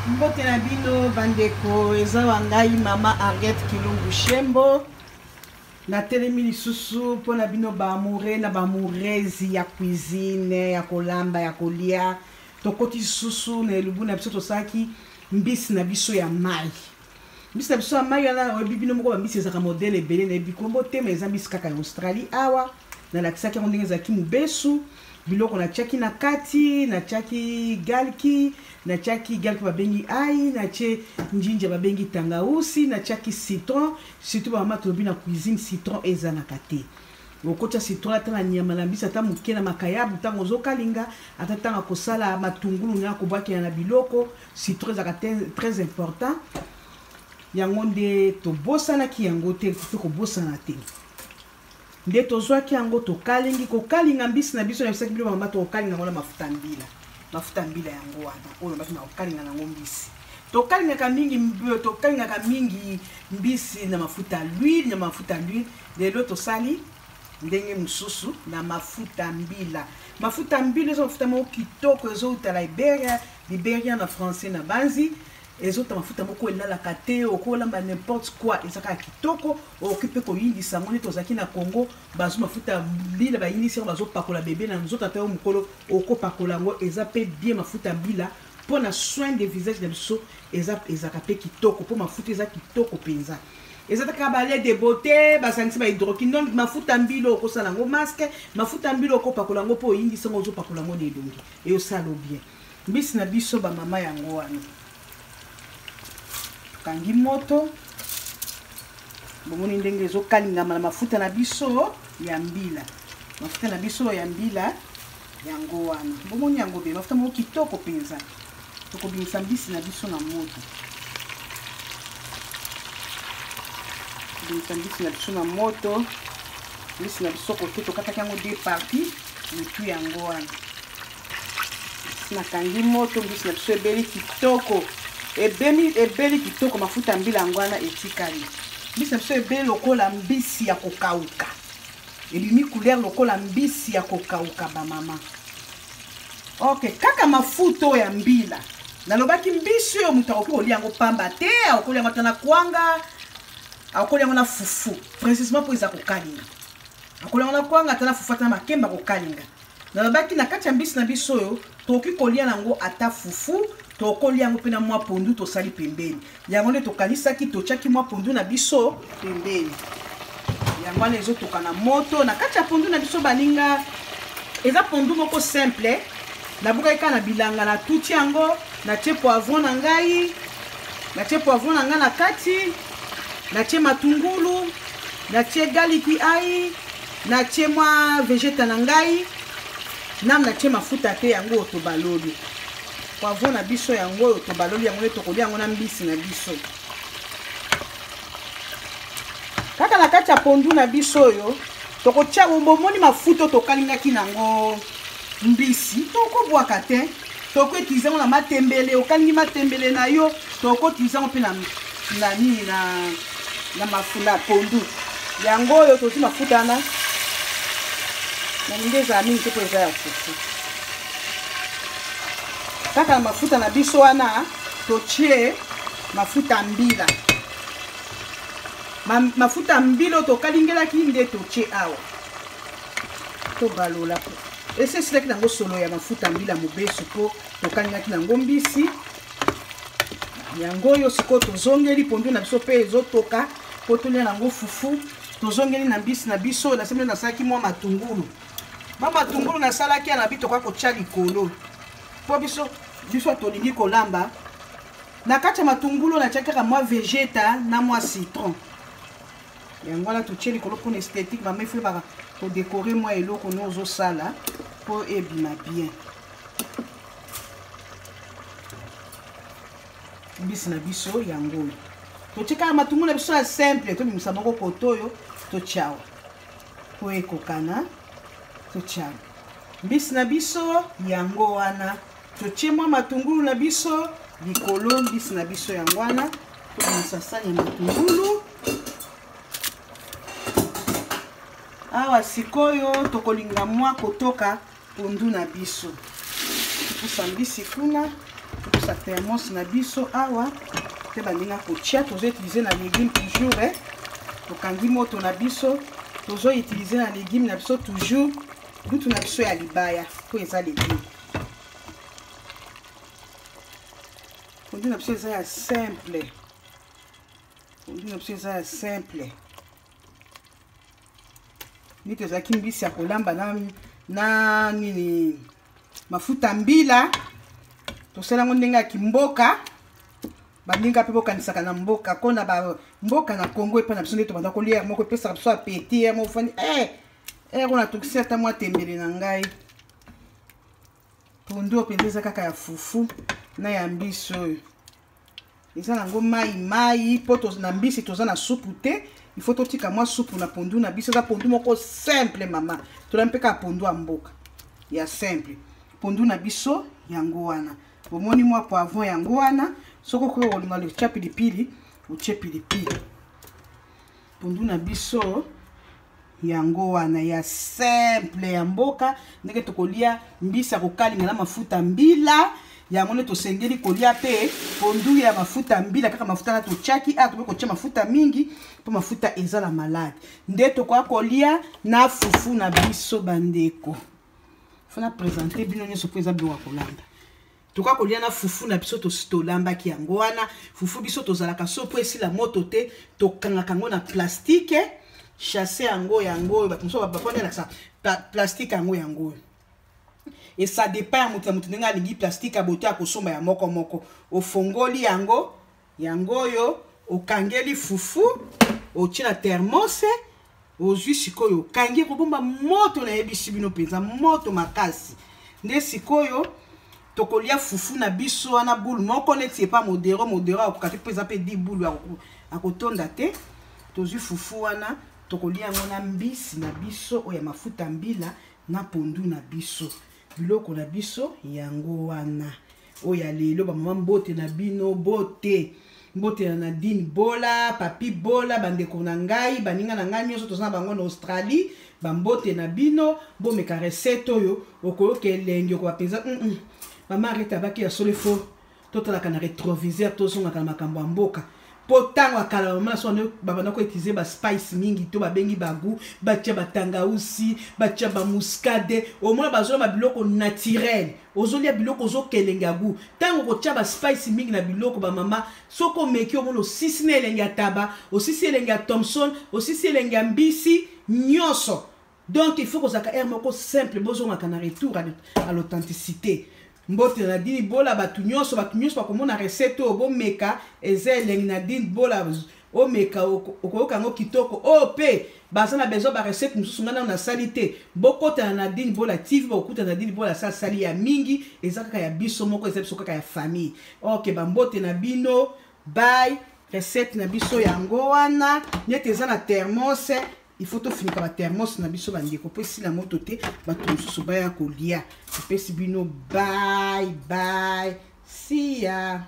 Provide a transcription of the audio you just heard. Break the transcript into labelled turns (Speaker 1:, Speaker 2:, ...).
Speaker 1: Mbote na bino bandeko, eza wa ngai mama Henriette Kilungu Shembo. Natelemi lisusu mpo na bino baamoure na baamourezi ya cuisine, ya kolamba, ya kolia. Tokoti lisusu na elubu na biso, tosalaki mbisi na biso ya mai. Mbisi na biso ya mai wana, oyebi bino moko bambisi ezalaka modele ebele, nayebi kombo te, mais eza mbisi kaka ya Australie. Awa nalakisaki yango ndenge ezalaki mobesu, biloko natiaki na kati, natiaki galki, natiaki galki babengi ai, natie njinja babengi tangausi, natiaki citron. Surtout ba mama tolobi na cuisine citron ezalaka te. Okotia citron ata na nyama na mbisi ata moke na makayabu ntango ozokalinga, ata ntango akosala matungulu na kobwakela na biloko, citron ezalaka très important. Yango nde tobosanaki yango te, mpe kobosana te. Nde tozwaki yango tokalingi, kokalinga mbisi na biso, nayebisaki bino mama tokokalinga yango na mafuta mbila. Mafuta mbila yango wana oyo nabaki na kokalinga nango mbisi. Tokalingaka mingi, tokalingaka mingi mbisi na mafuta l'huile, na mafuta l'huile. Lelo tosali ndenge mosusu na mafuta mbila. Mafuta mbila eza mafuta moko kitoko, ezowuta Liberia, Liberia na français na banzi. Ezota mafuta moko elalaka te, okolamba n'importe quoi, eza kaka kitoko. Okoki mpe koyindisa yango nde tozalaki na Congo, bazwi mafuta mbila bayindisi yango, bazopakola bebe na nzoto, ata yo mokolo okopakola yango, eza mpe bien. Mafuta mbila mpo na soin de visage na biso ezalaka mpe kitoko, mpo mafuta eza kitoko mpenza. Eza kaka ba lait de beauté, basangisi ba hydroquinone. Mafuta mbila okosala yango masque, mafuta mbila okopakola yango mpo oyindisi yango, ozopakola yango na elongi, eyosala bien. Mbisi na biso ba mama yango wana, tokangi moto, bomoni ndenge ezokalingama na mafuta na biso ya mbila. Mafuta na biso ya mbila yango wana, bomoni yango be, mafuta moko kitoko mpenza. Tokobimisa mbisi na biso na moto, tobimisa mbisi na biso na moto. Mbisi na biso kote tokataki yango deux parties, mitu yango wana nakangi moto. Mbisi na biso ebeli kitoko, ebeli kitoko. Mafuta ya mbila yango wana etikali. Mbisi na biso ebeli lokola mbisi ya kokauka, ebimi couleur lokola mbisi ya kokauka ba mama. Ok, kaka mafuta oyo ya mbila nalobaki, mbisi oyo moto akoki kolia yango pamba te, akoki kolia yango ata na kwanga, akoki kolia yango na fufu précisément mpo eza kokalinga, akolia yango na kwanga ata na fufu ata na makemba kokalinga. Nalobaki na kati ya mbisi na biso oyo tokoki kolia yango ata fufu, tokolia yango mpe na mwa pondu tosali pembeni. Yango nde tokanisaki, totiaki mwa pondu na biso pembeni. Yango wana ezotoka na moto na kati ya pondu na biso baninga. Eza pondu moko simple, nabukaki kaka na bilanga, natuti yango, natie poivron na ngai, natie poivron na ngai na kati, natie matungulu, natie galiki ai, natie mwa vegeta na ngai, nanu natie mafuta te. Yango oyo tobaloli poivron na biso, yango oyo tobaloli yango nde tokolia yango na mbisi na biso. Kaka na kati ya pondu na biso oyo tokotia, bomoni mafuta oyo tokalingaki nango mbisi, tokobwaka te, tokoutilize yango na matembele. Okalingi matembele na yo, tokoutilize yango mpe na nini, na mafu na pondu. Yango oyo tozwi mafuta wana, nalingi ezala mingi te mpo eza ya fufu. Kaka na mafuta na biso wana totie mafuta mbila, mafuta mbila oyo tokalingelaki nde totie awa, tobalola po esi esilaki nango solo ya mafuta mbila mobesu mpo tokalingaki nango mbisi. Yango oyo sikoyo tozongeli pondu na biso mpe ezotoka mpo tolia nango fufu. Tozongeli na mbisi na biso. Nasembi nasalaki mwa matungulu, mwa matungulu nasalaki ya na bi tokoka kotia likolo mpo biso tolingi kolamba. Na kati ya matungulu natiaki kaka mwa vegeta na mwa citron, yango wana totie likolo mpona esthétique. Mama ifo ebaka kodekore mwa eloko no ozosala mpo ebima bien. Mbisi na biso yango oyo totie kaka matungulu na biso ya simple, tobimisa moko koto oyo totia awa mpo ekokana. Totia mbisi na biso yango wana, totie mwa matungulu na biso likolo. Mbisi na biso yango wana, tobimisa sani ya matungulu awa. Sikoyo tokolinga mwa kotoka pondu na biso, topusa mbisi kuna. Topesa thermos na biso awa te baninga kotia. Tozo utiliser na légume toujours, eh. Tokangi moto na biso, tozo utiliser na légume na biso toujours lutu na biso ya libaya mpo eza légume. Pondu na biso eza ya simple, pondu na biso eza ya simple. Nini tozalaki mbisi ya kolamba na nini, mafuta mbila, tosala yango ndenge ya kimboka. Baninga mpe bokanisaka na mboka ko na bamboka na Congo epai na biso nde tobanda kolia moko epesaka biso apeti ya mofandi eh ero natokisi ata mwa tembele na ngai. Pondu oyo mpenza eza kaka ya fufu na ya mbisi oyo eza nango mai mai, mpo na mbisi toza na supu te. Il faut totika mwa supu na pondu na biso. Eza pondu moko simple, mama. Tolami mpe kaka pondu ya mboka ya simple. Pondu na biso yango wana, bomoni mwa poivron yango wana. Soki okoki kolinga otya pilipili, otie pilipili. Pondu na biso yango wana ya simple ya mboka. Ndenge tokolia mbisi ya kokalinga na mafuta mbila, yango nde tosengeli kolia mpe pondu ya mafuta mbila. Kaka mafuta na totiaki awa, tokoki kotia mafuta mingi mpo mafuta eza na malade. Nde tokoka kolia na fufu na biso. Bandeko, fo na présente bino nyonso mpo eza biloko ya kolamba. Tokoka kolia na fufu na biso tolambaki yango wana. Fufu biso tozalaka so mpo esila moto te, tokangaka yango na plastique chasse yango. Yango oyo bato mosusu bapona elakisa plastique yango. Yango oyo, et ça dépend ya moto na moto ndenge alingi plastique ya boto ya kosomba ya moko moko. Ofongoli yango, yango oyo okangeli fufu, otie na thermos, ozwi sikoyo okangi, ekobomba moto. Nayebisi bino mpenza, moto makasi. Nde sikoyo tokolia fufu na biso wana bulu moko neti epa modero. Modero akoka te mpo eza mpe di bulu, akotonda te. Tozwi fufu wana, tokolia yango na mbisi na biso oyo ya mafuta mbila na pondu na biso. Biloko na biso yango wana oyo ya lelo. Bamama, mbote na bino, bote mbote na Nadine Bola, Papi Bola, bandeko na ngai, baninga na ngai nyonso toza na bango na Australie, bambote na bino. Bomeka recette oyo, okoyoka elengi, okoba mpenza Mama Arete abaki ya solo. Ifo totalaka na rétroviseur, tozongaka na makambo ya mboka, mpo ntango ya kala bamama na so babanda koutiliser baspice mingi to babengi bagoût, batia batangausi, batia bamuscade. Omona bazolamba biloko naturel, ozolia biloko ozokelenge ya goût. Ntango kotia baspice mingi na biloko, bamama, soki omeki, omona osisi na elenge ya taba, osisi elenge ya thomson, osisi elenge ya mbisi nyonso. Donc il faut kozalaka aire moko simple. Bozongaka na retour à l'authenticité. Mbote na Nadine Bola, bato nyonso, bato nyonso bakomona recette oyo, bomeka, eza elengi. Nadine Bola, omeka, okoyoka yango kitoko. Oyo mpe baza na besoin barecette mosusu, ngai nano nasali te, bokota na Nadine Bola TV, bokokuta Nadine Bola asali ya mingi. Eza kaka ya biso moko, eza biso kaka ya famille. Ok, bambote na bino, bye. Recette na biso yango wana neti eza na thermos. Il faut tofinika bathermos na biso, bandeko, mpo esila moto te, bato mosusu baya kolia. Topesi bino bye bye, siya.